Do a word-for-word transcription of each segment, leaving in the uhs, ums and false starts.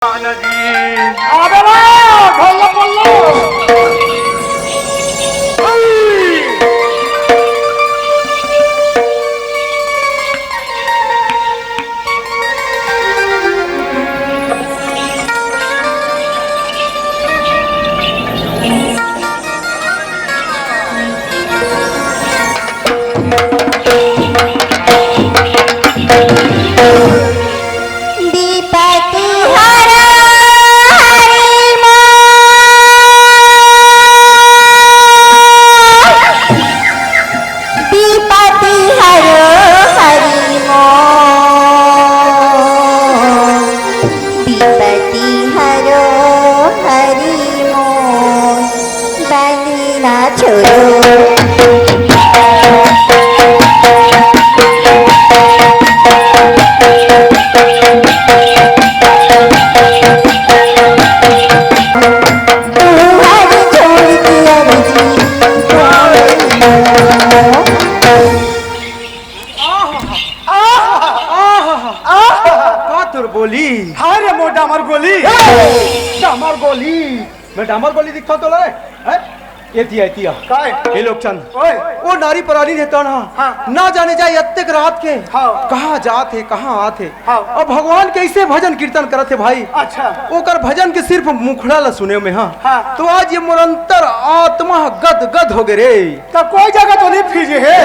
अबे रे, ढोल पल्लो। विपति हरो हरि मोर, विपति हरो हरि मोर, विपति हरो हरि मोर, बंधना छोड़ो। तू हरि छोड़ के अर्जी करो। आह, आह, आह, आह, का तोर बोली? हाय रे मोर डामर गोली। हे, डामर गोली। मैं डामर गोली दिखता तो ले? हैं? ये दिया, ये दिया। काय? ये लोग चंद। ओए। वो नारी परानी रहता ना। हाँ। ना जाने जाए अत्तेक रात के। हाँ। कहाँ जात हे, कहाँ आत हे। हाँ। अब भगवान कैसे भजन कीर्तन करत हे भाई? अच्छा। ओकर भजन के सिर्फ मुखड़ा ला सुने में, हाँ। हाँ। तो आज ये मोर अंतर आत्मा गद गद हो गए रे। तब कोई जगह तो नहीं फीजे हे।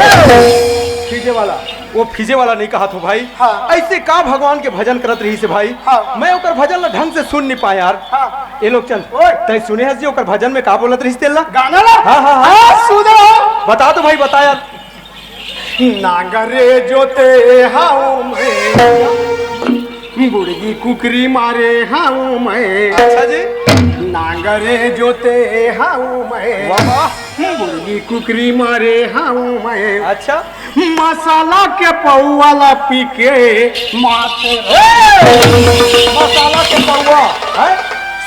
फीजे वाला, वो फीजे वाला नहीं कहा थो भाई। हाँ। ऐसे का भगवान के भजन करत रही से भाई? हाँ। मैं ओकर भजन ला ढंग से सुन नहीं पाए यार। हाँ। ए लोग चंद, ओए। तै सुने हस जी ओकर भजन में का बोलत रहिस तेला? गाना ला? हाँ, हाँ, हाँ। हाँ, सुनो। बता तो भाई, बता यार। नांगरे जोते हाउ मैं, बुड़गी कुकरी मारे हाउ मैं। अच्छा जी। नांगरे जोते हाउ मैं। वाह, वाह। बुड़गी कुकरी मारे हाउ मैं। अच्छा। मसाला के पौवा ला पी के मात। ए! मसाला के पौवा, हैं?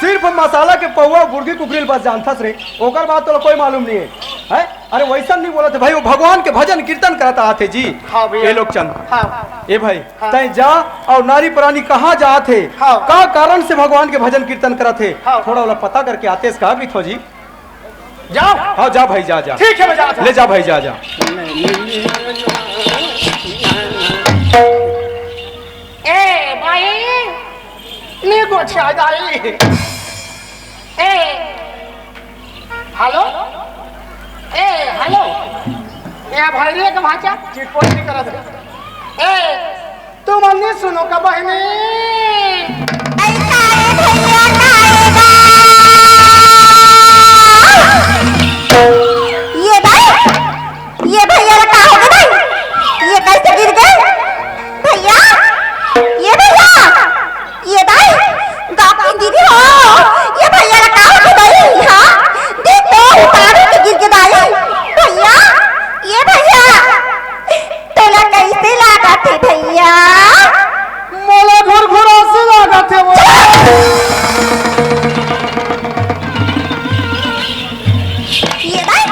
सिर्फ मसाला के पौवा बुड़गी कुकरी ल बस जानथस रे, ओकर बाद तोला कोई मालूम नहीं है, हैं? अरे वैसन नहीं बोलत हे भाई, वो भगवान के भजन कीर्तन करत आत हे जी। हाँ भैया। ए लोग चंद। हाँ। ए भाई, हाँ। तै जा और नारी परानी कहाँ जात हे? हाँ। का कारण से भगवान के भजन कीर्तन करत हे? हाँ। थोड़ा ओला पता करके आतेस का कहिथो जी। जाओ। हाँ, जा भाई, जा, जा। ठीक है, मैं जाता हूँ। ले जा भाई, जा, जा। ए भाई, नी गोछिया दाई। ए, हेलो? ए, हेलो? ए भाई रे, के भाचा? चिटपोट नहीं करत हे। ए, तुमन नहीं सुनो का बहिनी? ऐसा है भैया, का है बा? ये भाई, ये भैया ला का हो गे भाई? ये कैसे गिर गे? भैया, ये भैया, ये दाई, गाँव की दीदी हो, ये भैया ला का हो गे भाई? हाँ, देख तो, उतारू के गिर गे दाई। भैया, ये भैया, तोला कैसे लागत हे भैया? मोला घुरघुरासी लागत हे वो। ये दाई,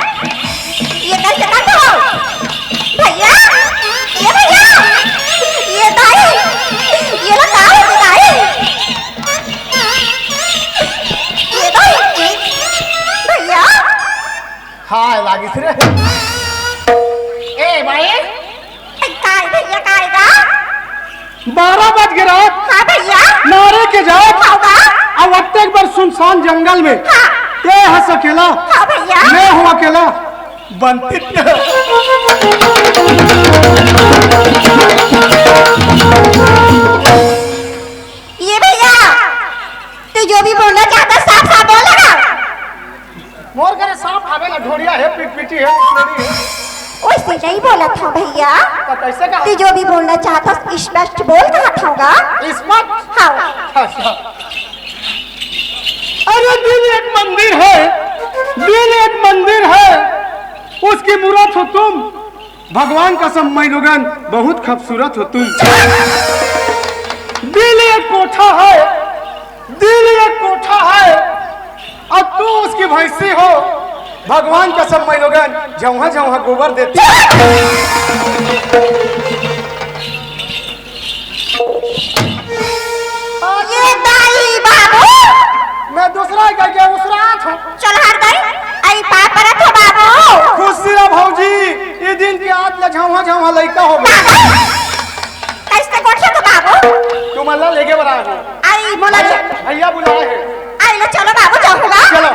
ये कैसे कर दो? भैया, ये भैया, ये दाई, ये ला का हो गे दाई? ये दाई, भैया। हाय लागिस रे। ए भाई, काय भैया, काय गा? बारह बज गे रात। हाँ भैया। नारे के जात। हाँ बा। अब अत्ते एक बार सुनसान जंगल में। हाँ। ते हस अकेला। हाँ भैया। मैं हूँ अकेला। बनती। ये भैया, तू जो भी बोलना चाहता, साफ साफ बोल ना। मोर घरे सांप आवे ना, ढोड़िया है, पिटपिटी है, मुसलेड़ी है। वैसे नहीं बोलत हँव भैया। तो कैसे कहा? तू जो भी बोलना चाहत हस, स्पष्ट बोल कहत हँव गा। स्पष्ट? हाँ। अच्छा। अरे दिल एक मंदिर है, दिल एक मंदिर है, उसकी मूरत हो तुम। भगवान कसम माई लोगन, बहुत खूबसूरत हो तुम। दिल एक कोठा है, दिल एक कोठा है, और तू उसकी भैंसी हो। भगवान कसम माई लोगन, जौंहा जौंहा गोबर देती। ये दाई बा आई मोला भैया, भैया बुलाए हे। आई लो, चलो बाबू, जाहूँ गा। चलो।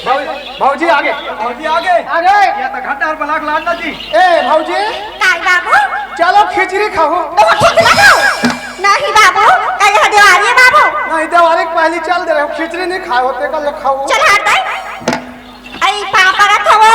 भौ-, भौजी आगे। भौजी आगे। आगे। ये तो घाटा और बलाक लाडना जी। ए भौजी। काय बाबू? चलो खिचड़ी खाहू। तो ठीक लगा। नहीं बाबू, कल है देवारी है बाबू। नहीं, देवारी के पहली चल दे रहे हो, खिचड़ी नहीं खाए होते, कल खाओ। चल हट दे। आई पाँव परत हवो।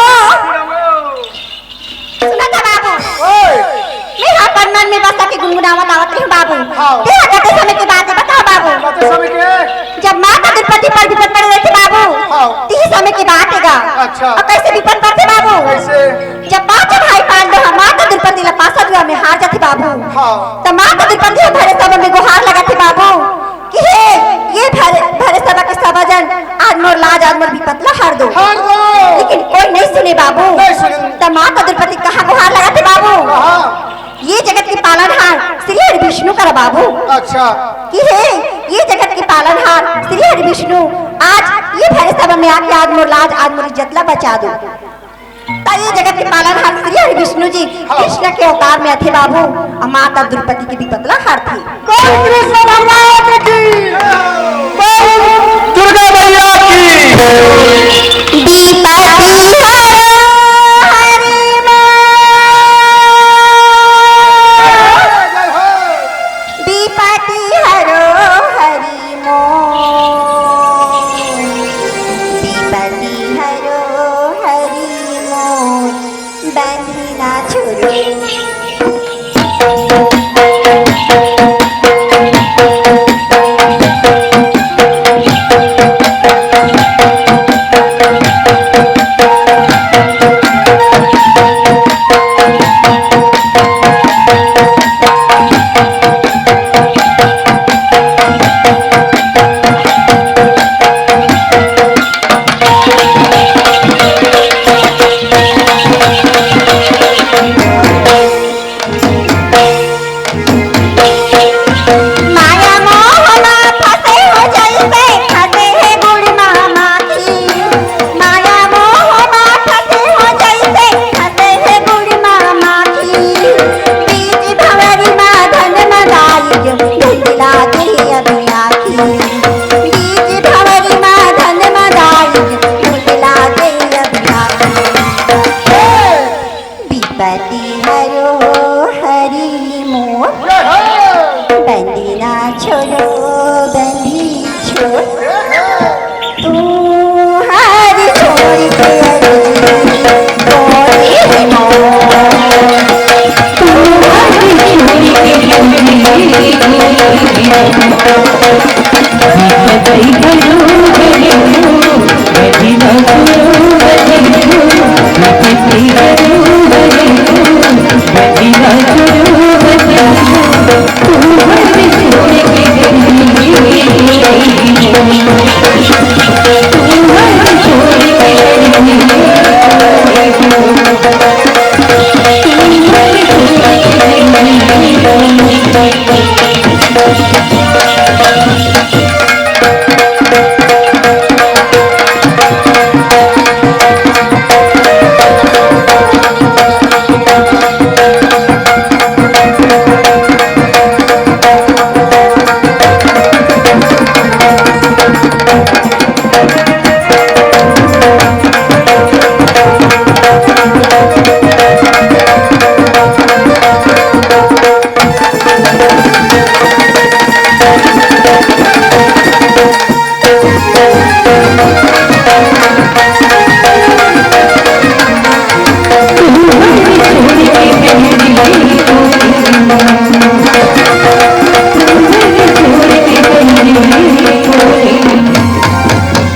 सुनत ह बाबू। ओए। मैं अपन मन में बस के गुनगुनावत आवत रही बाबू। हाँ। तेरा कते समय के बात है, बता बाबू। कते समय के? जब माता द्रौपदी पर विपद पड़ रहे थे बाबू। हाँ। ती समय की बात है गा। अच्छा। और कैसे विपद पड़ते बाबू? कैसे? जब पांचों भाई पांडव ह माता द्रौपदी ला पासा दुआ में हार जाते बाबू। हाँ। तो माता द्रौपदी ह भरे सभा में गुहार लगाते बाबू। कि हे, ये भरे, भरे सभा के सभा जन, आज मोर लाज, आज मोर विपत ला हर दो। हर दो। लेकिन कोई नहीं सुने बाबू। नहीं सुने। त माता द्रौपदी कहाँ गुहार लगाथे बाबू? कहाँ? ये जगत के पालनहार श्री हरि विष्णु करा बाबू। अच्छा। कि हे, ये जगत के पालनहार श्री हरि विष्णु, आज ये भरे सभा में आके आज मोर लाज, आज मोर इज्जत ला बचा दो। त ये जगत के पालनहार श्री हरि विष्णु जी हाँ। कृष्ण के अवतार में आथे बाबू, अउ माता द्रौपदी के विपत ला हरथे। कौन कृष्ण भगवान की?